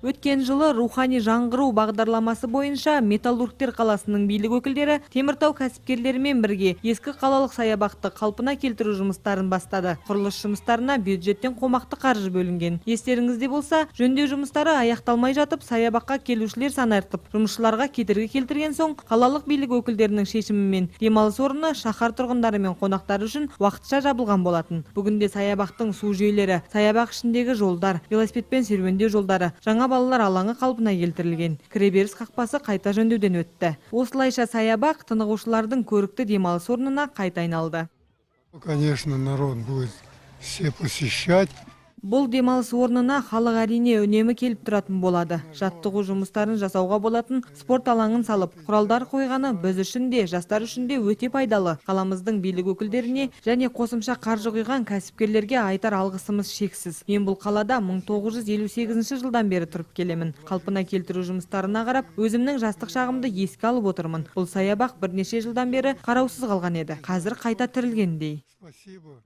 Өткен жылы рухани жаңғыру бағдарламасы бойынша Металлургтер қаласының билік өкілдері Теміртау кәсіпкерлерімен бірге ескі қалалық саябақты қалпына келтіру жұмыстарын бастады. Құрылыс жұмыстарына бюджеттен қомақты қаржы бөлінген. Естеріңізде болса, жөндеу жұмыстары аяқталмай жатып, саябаққа келушілер саны артып, жұмысшыларға кедергі келтірген соң, қалалық билік өкілдерінің шешімімен демалыс орны шаһар тұрғындары мен қонақтары үшін уақытша жабылған болатын. Бүгінде саябақтың су жүйелері, саябақ ішіндегі жолдар, велосипедпен серуендеу жолдары, жаңа балалар алаңы қалпына келтірілген. Кіреберіс қақпасы қайта жөндеуден өтті. Осылайша саябақ тынығушылардың көрікті демалыс орнына қайта айналды. Конечно, народ будет все посещать. Бұл демалыс орнына халық әрине үнемі келіп тұратын болады. Жаттығу жұмыстарын жасауға болатын спорт алаңын салып, құралдар қойғаны біз үшін де, жастар үшін де өте пайдалы. Қаламыздың билік өкілдеріне және қосымша қаржы құйған кәсіпкерлерге айтар алғысымыз шексіз. Мен бұл қалада 1958 жылдан бері тұрып келемін. Қалпына келтіру жұмыстарына қарап, өзімнің жастық шағымды еске алып отырмын. Бұл саябақ бірнеше жылдан бері қараусыз қалған еді. Қазір қайта тірілгендей. Спасибо.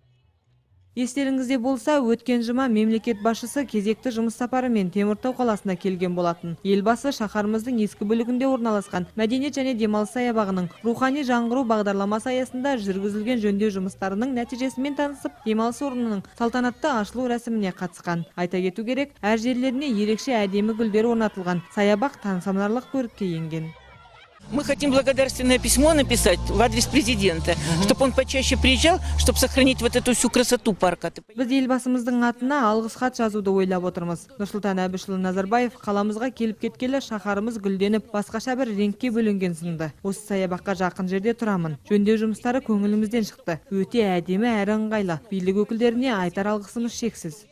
Естеріңізде болса, өткен жұма мемлекет басшысы кезекті жұмыс сапарымен Теміртау қаласына келген болатын. Елбасы шаһарымыздың ескі бөлігінде орналасқан мәдениет және демалыс саябағының рухани жаңғыру бағдарламасы аясында жүргізілген жөндеу жұмыстарының нәтижесімен танысып, демалыс орнының салтанатты ашылу рәсіміне қатысқан. Айта кету керек, әр жерлеріне ерекше әдемі гүлдер орнатылған. Саябақ тамсанарлық көрікке енген. Мы хотим благодарственное письмо написать в адрес президента, чтобы он почаще приезжал, чтобы сохранить вот эту всю красоту парка. Біз елбасымыздың атына алғыс хат жазуды ойлап отырмыз. Нұрсұлтан Әбішұлы Назарбаев қаламызға келіп кеткелі шаһарымыз гүлденіп, басқаша бір реңкке бөленген сынды. Осы саябаққа жақын жерде тұрамын. Жөндеу жұмыстары көңілімізден шықты. Өте әдемі әрі ыңғайлы. Билік өкілдеріне айтар алғысымыз шексіз.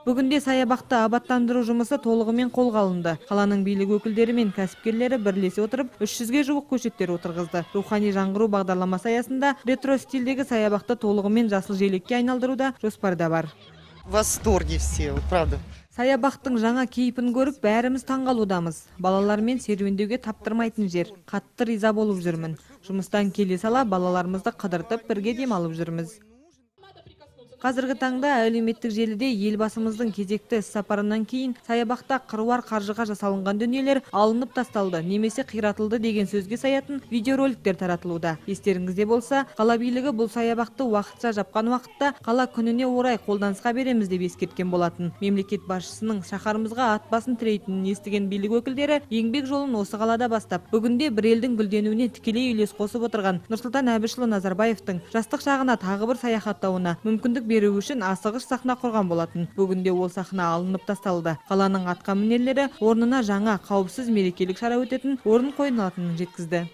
Бүгінде саябақты абаттандыру жұмысы толығымен қолға алынды. Қаланың билік өкілдері мен кәсіпкерлері бірлесе отырып, 300-ге жуық көшеттер отырғызды. Рухани жаңғыру бағдарламасы аясында ретро стильдегі саябақты толығымен жасыл желекке айналдыру да жоспарда бар. В восторге все, вот правда. Саябақтың жаңа кейпін көріп, бәріміз таңғалудамыз. Балалармен серуендеуге таптырмайтын жер. Қатты риза болып жүрмін. Жұмыстан келе сала балаларымызды қыдыртып, бірге демалып жүрміз. Қазіргі таңда әлеуметтік желіде елбасымыздың кезекті іс-сапарынан кейін саябақта қыруар қаржыға жасалынған дүниелер алынып тасталды немесе қиратылды деген сөзге саятын видеороликтер таратылуда. Естеріңізде болса, қала билігі бұл саябақты уақытша жапқан уақытта қала күніне орай қолданысқа береміз деп ескерткен болатын. Мемлекет басшысының шаһарымызға ат басын тірейтінін естіген билік өкілдері еңбек жолын осы қалада бастап, бүгінде бір елдің гүлденуіне тікелей үлес қосып отырған Нұрсұлтан Әбішұлы Назарбаевтың жастық шағына тағы бір саяхаттауына мүмкіндік беру үшін асығыс сахна құрған болатын. Бүгінде ол сахна алынып тасталды. Қаланың атқамінерлері орнына жаңа қауіпсіз мерекелік шара өтетін орын қойылатынын жеткізді.